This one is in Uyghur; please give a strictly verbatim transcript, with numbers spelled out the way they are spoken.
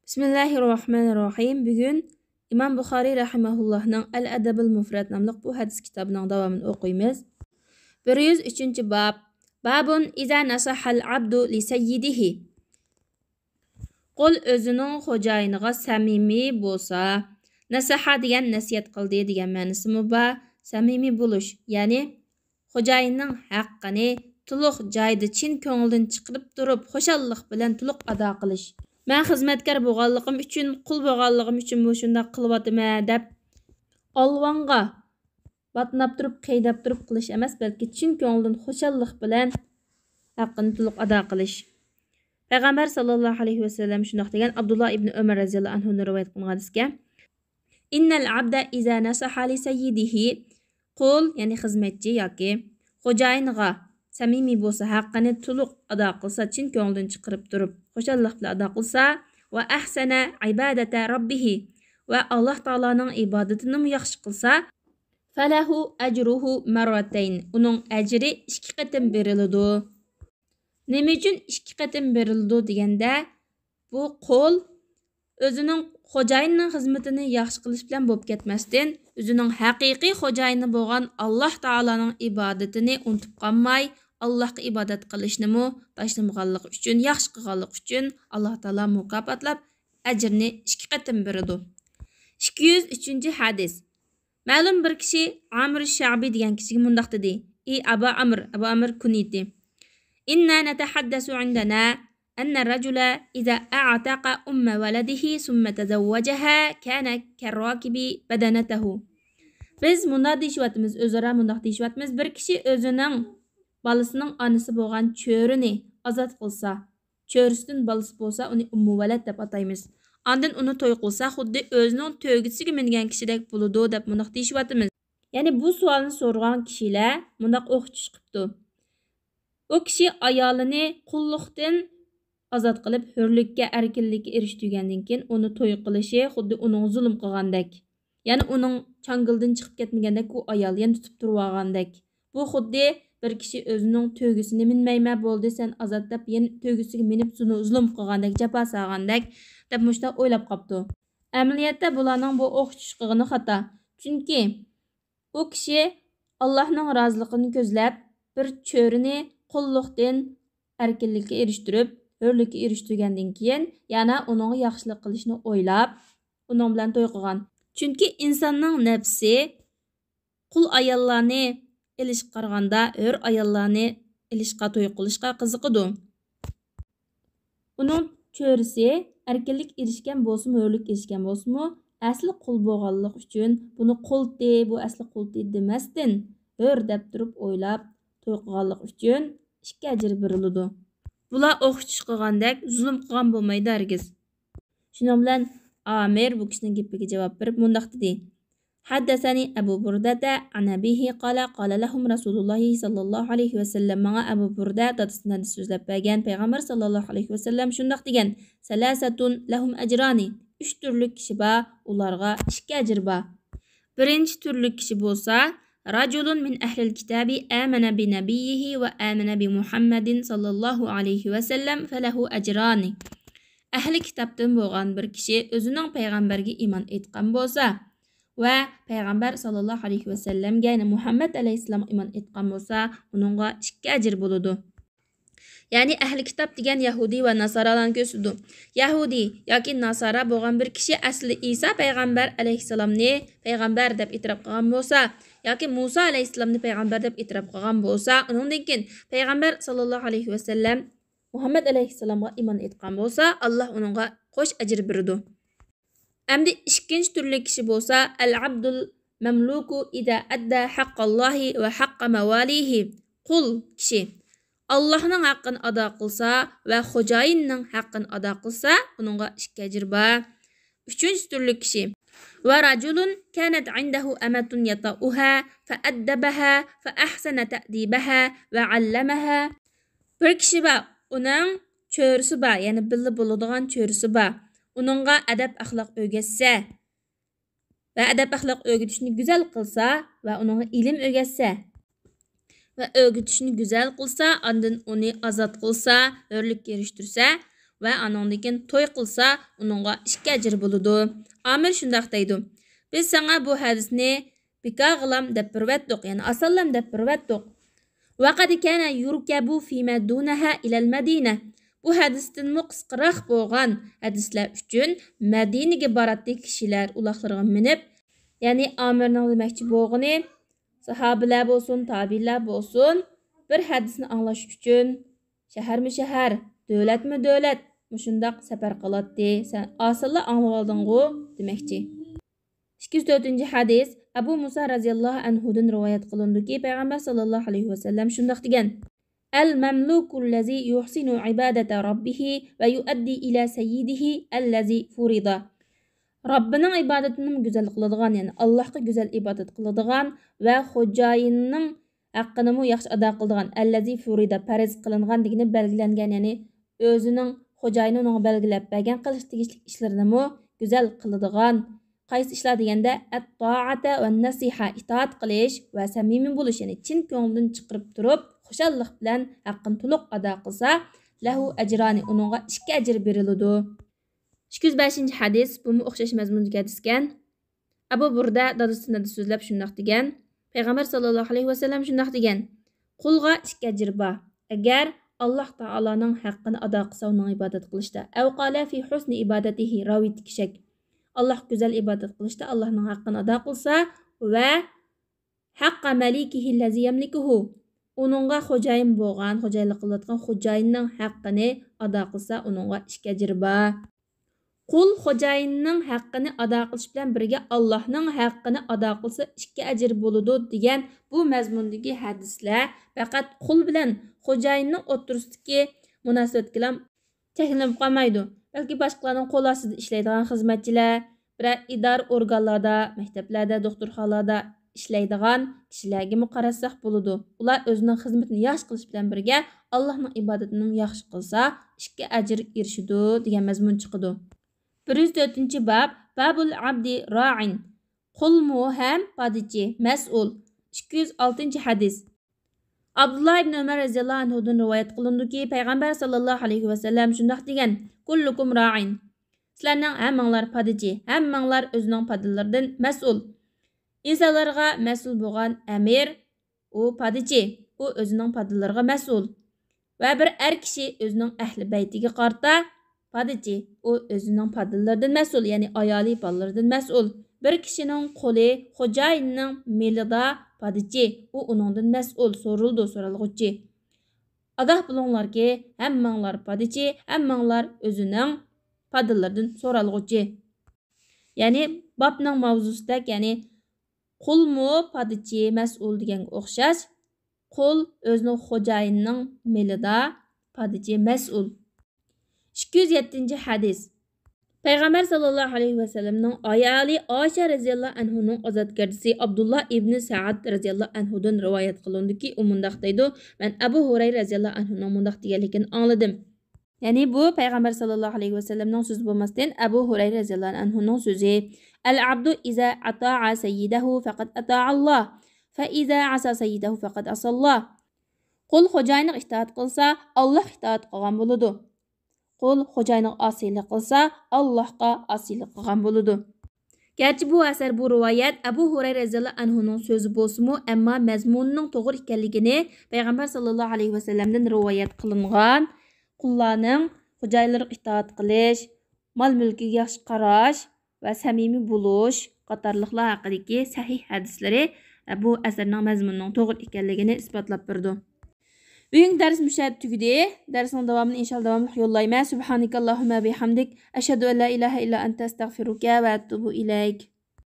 بىسمىللاھىررەھمانىررەھىم. بۈگۈن ئىمام بۇخارىي رەھىمەھۇللاھنىڭ ئەل ئەدەبۇل مۇفرەت ناملىق بۇ ھەدىس كىتابىنىڭ داۋامىنى ئوقۇيمىز. بىر يۈز ئۈچىنچى باب. بابۇن ئىزا نەسەھەل ئەبدۇ لىسەييىدىھى. قۇل ئۆزىنىڭ خوجايىنىغا سەمىمىي بولسا، نەسەھە دېگەن نەسىھەت قىلدى دېگەن مەنىسىمۇ بار. سەمىمىي بولۇش، يەنى خوجايىننىڭ ھەققىنى تولۇق جايىدا چىن كۆڭلىدىن چىقىرىپ تۇرۇپ، خۇشاللىق بىلەن تولۇق ئادا قىلىش. مەن خىزمەتكار بولغانلىقىم ئۈچۈن، قۇل بولغانلىقىم ئۈچۈن مۇشۇنداق قىلىۋاتىمەن دەپ، ئالۋاڭغا باتناپ تۇرۇپ، قەيدەپ تۇرۇپ قىلىش ئەمەس، بەلكى چىن كۆڭلىدىن خۇشاللىق بىلەن ھەققىنى تولۇق ئادا قىلىش. پەيغەمبەر ساللاللاھۇ ئەلەيھى ۋەسەللەم شۇنداق دېگەن، ئابدۇللا ئىبنى ئۆمەر رەزىياللاھۇ ئەنھۇدىن رىۋايەت قىلىنغان ھەدىسكە، إن العبد إذا نصح لسيده، قۇل، يەنى خىزمەتچى ياكى خوجايىنىغا سەمىمىي بولسا، ھەققىنى تولۇق ئادا قىلسا، چىن كۆڭلىدىن چىقىرىپ تۇرۇپ، خۇشاللىق بىلەن ئادا قىلسا، وأحسن عبادة ربه، ۋە ئاللاھ تائالانىڭ ئىبادىتىنىمۇ ياخشى قىلسا، فله أجره مرتين، ئۇنىڭ ئەجرى ئىككى قېتىم بېرىلىدۇ. نېمە ئۈچۈن ئىككى قېتىم بېرىلىدۇ دېگەندە، بۇ قۇل ئۆزىنىڭ خوجايىنىنىڭ خىزمىتىنى ياخشى قىلىش بىلەن بولۇپ كەتمەستىن، ئۆزىنىڭ ھەقىقىي خوجايىنى بولغان ئاللاھ تائالانىڭ ئىبادىتىنى ئۇنتۇپ قالماي، ئاللاھقا ئىبادەت قىلىشنىمۇ تاشلىمىغانلىقى ئۈچۈن، ياخشى قىلغانلىقى ئۈچۈن ئاللاھ تائالا مۇكاپاتلاپ، ئەجرىنى ئىككى قېتىم بېرىدۇ. ئىككى يۈز ئۈچىنچى ھەدىس. مەلۇم بىر كىشى ئامىر شەبى دېگەن كىشىگە مۇنداق دېدى: ئى ئەبا ئامىر، ئەبا ئامىر كۇنىيىتى، إنا نتحدث عندنا أن الرجل إذا أعتق أم ولده ثم تزوجها كان كالراكب بدنته. بىز مۇنداق دېيىشىۋاتىمىز، ئۆزئارا مۇنداق دېيىشىۋاتىمىز، بىر كىشى ئۆزىنىڭ بالىسىنىڭ ئانىسى بولغان چۆرىنى ئازاد قىلسا، چۆرىسىدىن بالىسى بولسا، ئۇنى ئۇممۇ ۋەلەد دەپ ئاتايمىز. ئاندىن ئۇنى توي قىلسا، خۇددى ئۆزىنىڭ تۆگىسىگە مىنگەن كىشىدەك بولىدۇ، دەپ مۇنداق دېيىشىۋاتىمىز. يەنى بۇ سوئالنى سورىغان كىشىلەر مۇنداق ئوخشىتىش قىپتۇ. ئۇ كىشى ئايالىنى قۇللۇقتىن ئازاد قىلىپ، ھۆرلۈككە، ئەركىنلىككە ئېرىشتۈرگەندىن كېيىن، ئۇنى توي قىلىشى خۇددى ئۇنىڭغا زۇلۇم قىلغاندەك. يەنى ئۇنىڭ چاڭگىلىدىن چىقىپ كەتمىگەندەك، ئۇ ئايال يەنە تۇتۇپ تۇرۇۋالغاندەك. بۇ خۇددى بىر كىشى ئۆزىنىڭ تۆگىسىنى مىنمەيمەن، بولدى، سەن ئازاد، دەپ يەنە تۆگىسىگە مىنىپ زۇنۇ-، زۇلۇم قىلغاندەك، جاپا سالغاندەك، دەپ مۇشۇنداق ئويلاپ قاپتۇ. ئەمەلىيەتتە بۇلارنىڭ بۇ ئوخشىتىش قىلغىنى خاتا. چۈنكى ئۇ كىشى ئاللاھنىڭ رازىلىقىنى كۆزلەپ، بىر چۆرىنى قۇللۇقتىن ئەركىنلىككە ئېرىشتۈرۈپ، ھۆرلۈككە ئېرىشتۈرگەندىن كېيىن، يەنە ئۇنىڭغا ياخشىلىق قىلىشنى ئويلاپ، ئۇنىڭ بىلەن توي قىلغان. چۈنكى ئىنساننىڭ نەپسى قۇل ئاياللارنى ئېلىشقا قارىغاندا، ھۆر ئاياللارنى ئېلىشقا، توي قىلىشقا قىزىقىدۇ. ئۇنىڭ چۆرىسى ئەركىنلىك ئېرىشكەن بولسىمۇ، ھۆرلۈك ئېرىشكەن بولسىمۇ، ئەسلى قۇل بولغانلىقى ئۈچۈن، بۇنى قۇلتى، بۇ ئەسلى قۇلتى دېمەستىن، ھۆر دەپ تۇرۇپ ئويلاپ توي قىلغانلىقى ئۈچۈن ئىككى ئەجىر بېرىلىدۇ. بۇلار ئوخشىتىش قىلغاندەك زۇلۇم قىلغان بولمايدۇ ھەرگىز. شۇنىڭ بىلەن ئامىر بۇ كىشىنىڭ گېپىگە جاۋاب بېرىپ مۇنداق دېدى: حدثني أبو بردة عن أبيه قال قال لهم رسول الله صلى الله عليه وسلم. ماڭا ئەبۇ بۇردە دادىسىدىن ھەدىس سۆزلەپ بەرگەن، پەيغەمبەر ساللاللاھۇ ئەلەيھى ۋەسەللەم شۇنداق دېگەن: ثلاثة لهم أجران. ئۈچ تۈرلۈك كىشى بار، ئۇلارغا ئىككى ئەجىر بار. بىرىنچى تۈرلۈك كىشى بولسا، رجل من أهل الكتاب آمن بنبيه وآمن بمحمد صلى الله عليه وسلم فله أجران. ئەھلى كىتابتىن بولغان بىر كىشى ئۆزىنىڭ پەيغەمبەرگە ئىمان ئېيتقان بولسا ۋە پەيغەمبەر ساللاللاھۇ ئەلەيھى ۋەسەللەمگە، يەنى مۇھەممەد ئەلەيھىسسالامغا ئىمان ئېيتقان بولسا، ئۇنىڭغا ئىككى ئەجىر بولىدۇ. يەنى ئەھلى كىتاب دېگەن يەھۇدىي ۋە ناسارالارنى كۆرسىتىدۇ. يەھۇدىي ياكى ناسارا بولغان بىر كىشى ئەسلى ئىسا پەيغەمبەر ئەلەيھىسسالامنى پەيغەمبەر دەپ ئېتىراپ قىلغان بولسا، ياكى مۇسا ئەلەيھىسسالامنى پەيغەمبەر دەپ ئېتىراپ قىلغان بولسا، ئۇنىڭدىن كېيىن پەيغەمبەر ساللاللاھۇ ئەلەيھى ۋەسەللەم مۇھەممەد ئەلەيھىسسالامغا ئىمان ئېيتقان بولسا، ئاللاھ ئۇنىڭغا قوش ئەجىر بېرىدۇ. ئەمدى ئىككىنچى تۈرلۈك كىشى بولسا، العبد المملوك إذا أدى حق الله وحق مواليه. قۇل كىشى ئاللاھنىڭ ھەققىنى ئادا قىلسا ۋە خوجايىننىڭ ھەققىنى ئادا قىلسا، ئۇنىڭغا ئىككى ئەجىر بار. ئۈچىنچى تۈرلۈك كىشى، ورجل كانت عنده أمة يطأها فأدبها فأحسن تأديبها وعلمها. بىر كىشى بار، ئۇنىڭ چۆرىسى بار، يەنى بىللە بولىدىغان چۆرىسى بار. ئۇنىڭغا ئەدەپ ئەخلاق ئۆگەتسە ۋە ئەدەپ ئەخلاق ئۆگىتىشنى گۈزەل قىلسا ۋە ئۇنىڭغا ئىلىم ئۆگەتسە ۋە ئۆگىتىشنى گۈزەل قىلسا، ئاندىن ئۇنى ئازاد قىلسا، ھۆرلۈككە ئېرىشتۈرسە، ۋە ئانىڭدىن كېيىن توي قىلسا، ئۇنىڭغا ئىككى ئەجىر بولىدۇ. ئامىر شۇنداق دەيدۇ: بىز ساڭا بۇ ھەدىسنى بىكارغىلام دەپ بېرىۋەتتۇق، يەنى ئاسانلام دەپ بېرىۋەتتۇق. وقد كان يركب فيما دونها إلى المدينة. بۇ ھەدىستىنمۇ قىسقىراق بولغان ھەدىسلەر ئۈچۈن مەدىنىگە باراتتى كىشىلەر ئۇلاقلىرىغا مىنىپ، يەنى ئامىرنىڭ دېمەكچى بولغىنى، ساھابىلەر بولسۇن، تابىئىنلار بولسۇن، بىر ھەدىسنى ئاڭلاش ئۈچۈن شەھەرمۇ شەھەر، دۆلەتمۇ دۆلەت، مۇشۇنداق سەپەر قىلاتتى. سەن ئاسانلا ئاڭلىۋالدىڭغۇ دېمەكچى. ئىككى يۈز تۆتىنچى ھەدىس، ئەبۇ مۇسا رەزىياللاھۇ ئەنھۇدىن رىۋايەت قىلىنىدۇكى، پەيغەمبەر ساللاللاھۇ ئەلەيھى ۋەسەللەم شۇنداق دېگەن: المملوك الذي يحسن عبادة ربه ويؤدي إلى سيده الذي فرض. رەببىنىڭ ئىبادىتىنىمۇ گۈزەل قىلىدىغان، يەنى ئاللاھقا گۈزەل ئىبادەت قىلىدىغان ۋە خوجايىنىنىڭ ھەققىنىمۇ ياخشى ئادا قىلىدىغان، الذي فرض، پەرز قىلىنغان دېگىنى بەلگىلەنگەن، يەنى ئۆزىنىڭ خوجايىنى ئۇنىڭغا بەلگىلەپ بەرگەن قىلىش تېگىشلىك ئىشلىرىنىمۇ گۈزەل قىلىدىغان. قايسى ئىشلار دېگەندە، الطاعة والنصيحة، ئىتائەت قىلىش ۋە سەمىمىي بولۇش، يەنى چىن كۆڭلىدىن چىقىرىپ تۇرۇپ، خۇشاللىق بىلەن ھەققىنى تولۇق ئادا قىلسا، له أجران، ئۇنىڭغا ئىككى ئەجىر بېرىلىدۇ. ئىككى يۈز بەشىنچى ھەدىس، بۇمۇ ئوخشاش مەزمۇندىكى ھەدىسكەن. ئەبۇ بۇردە دادىسىدىن سۆزلەپ شۇنداق دېگەن، پەيغەمبەر ساللاللاھۇ ئەلەيھى ۋەسەللەم شۇنداق دېگەن: قۇلغا ئىككى ئەجىر بار، ئەگەر ئاللاھ تائالانىڭ ھەققىنى ئادا قىلسا، ئۇنىڭ ئىبادەت قىلىشتا. أو قال في حسن عبادته، راۋىيىتى كىشەك. ئاللاھقا گۈزەل ئىبادەت قىلىشتا، ئاللاھنىڭ ھەققىنى ئادا قىلسا ۋە حق مليكه الذي يملكه، ئۇنىڭغا خوجايىن بولغان، خوجايىنلىق قىلىۋاتقان خوجايىننىڭ ھەققىنى ئادا قىلسا، ئۇنىڭغا ئىككى ئەجىر بار. قۇل خوجايىننىڭ ھەققىنى ئادا قىلىش بىلەن بىرگە ئاللاھنىڭ ھەققىنى ئادا قىلسا، ئىككى ئەجىر بولىدۇ، دېگەن بۇ مەزمۇندىكى ھەدىسلەر پەقەت قۇل بىلەن خوجايىننىڭ ئوتتۇرىسىدىكى مۇناسىۋەتكىلا چەكلىنىپ قالمايدۇ، بەلكى باشقىلارنىڭ قول ئاستىدا ئىشلەيدىغان خىزمەتچىلەر، بىرەر ئىدارە ئورگانلاردا، مەكتەپلەردە، دوختۇرخانىلاردا ئىشلەيدىغان كىشىلەرگىمۇ قاراتساق بولىدۇ. ئۇلار ئۆزىنىڭ خىزمىتىنى ياخشى قىلىش بىلەن بىرگە، ئاللاھنىڭ ئىبادىتىنىمۇ ياخشى قىلسا، ئىككى ئەجىر ئېرىشىدۇ، دېگەن مەزمۇن چىقىدۇ. بىر يۈز تۆتىنچى باب، بابۇل ئابدى رائىن، قۇلمۇ ھەم پادىچى، مەسئۇل. ئىككى يۈز ئالتىنچى ھەدىس. ئابدۇللا ئىبن ئۆمەر رەزىياللاھۇ ئەنھۇدىن رىۋايەت قىلىنىدۇكى، پەيغەمبەر ساللاللاھۇ ئەلەيھى ۋەسەللەم شۇنداق دېگەن: كلكم راع، سىلەرنىڭ ھەممىڭلار پادىچى، ھەممىڭلار ئۆزىنىڭ پادىلىرىدىن مەسئۇل. ئىنسانلارغا مەسئۇل بولغان ئەمىر، ئۇ پادىچى، ئۇ ئۆزىنىڭ پادىلىرىغا مەسئۇل. ۋە بىر ئەر كىشى ئۆزىنىڭ ئەھلى بەيتىگە قارىتا پادىچى، ئۇ ئۆزىنىڭ پادىلىرىدىن مەسئۇل، يەنى ئايالى، بالىلىرىدىن مەسئۇل. بىر كىشىنىڭ قۇلى خوجايىننىڭ مېلىدا پادىچى، ئۇ ئۇنىڭدىن مەسئۇل، سورىلىدۇ، سورالغۇچى. ئاگاھ بولۇڭلاركى، ھەممىڭلار پادىچى، ھەممىڭلار ئۆزىنىڭ پادىلىرىدىن سورالغۇچى. يەنى بابنىڭ ماۋزۇسىدەك، يەنى قۇلمۇ پادىچى، مەسئۇل دېگەنگە ئوخشاش، قۇل ئۆزىنىڭ خوجايىنىنىڭ مېلىدا، پادىچى، مەسئۇل. ئىككى يۈز يەتتىنچى ھەدىس. پەيغەمبەر ساللاللاھۇ ئەلەيھى ۋەسەللەمنىڭ ئايالى ئائىشە رەزىياللاھۇ ئەنھۇنىڭ ئازادگەرچىسى ئابدۇللا ئىبنى سەئد رەزىياللاھۇ ئەنھۇدىن رىۋايەت قىلىنىدۇكى، ئۇ مۇنداق دەيدۇ: مەن ئەبۇ ھۇرەيرە رەزىياللاھۇ ئەنھۇنىڭ مۇنداق دېگەنلىكىنى ئاڭلىدىم. يەنى بۇ پەيغەمبەر ساللاللاھۇ ئەلەيھى ۋەسەللەمنىڭ سۆزى بولماستىن، ئەبۇ ھۇرەيرە رەزىياللاھۇ ئەنھۇنىڭ سۆزى. العبد إذا أطاع سيده فقد أطاع الله، فإذا عصى سيده فقد عصى الله. قۇل خوجايىنىغا ئىتائەت قىلسا، ئاللاھقا ئىتائەت قىلغان بولىدۇ. قۇل خوجايىنىغا ئاسىيلىق قىلسا، ئاللاھقا ئاسىيلىق قىلغان بولىدۇ. گەرچە بۇ ئەسەر، بۇ رىۋايەت ئەبۇ ھۇرەيرە رەزىياللاھۇ ئەنھۇنىڭ سۆزى بولسىمۇ، ئەمما مەزمۇنىنىڭ توغرا ئىكەنلىكىنى پەيغەمبەر ساللاللاھۇ ئەلەيھى ۋەسەللەمدىن رىۋايەت قىلىنغان، قۇللارنىڭ خوجايىنلىرىغا ئىتائەت قىلىش، مال-مۈلكىگە ياخشى قاراش ۋە سەمىمىي بولۇش قاتارلىقلار ھەققىدىكى سەھىھ ھەدىسلىرى بۇ ئەسەرنىڭ مەزمۇنىنىڭ توغرا ئىكەنلىكىنى ئىسپاتلاپ بېرىدۇ. بۈگۈنكى دەرس مۇشۇ يەردە تۈگىدى. دەرسنىڭ داۋامىنى ئىنشاللا داۋاملىق يوللايمەن. سبحانك اللهم بحمدك، أشهد أن لا إله إلا أنت، أستغفرك وأتوب إليك.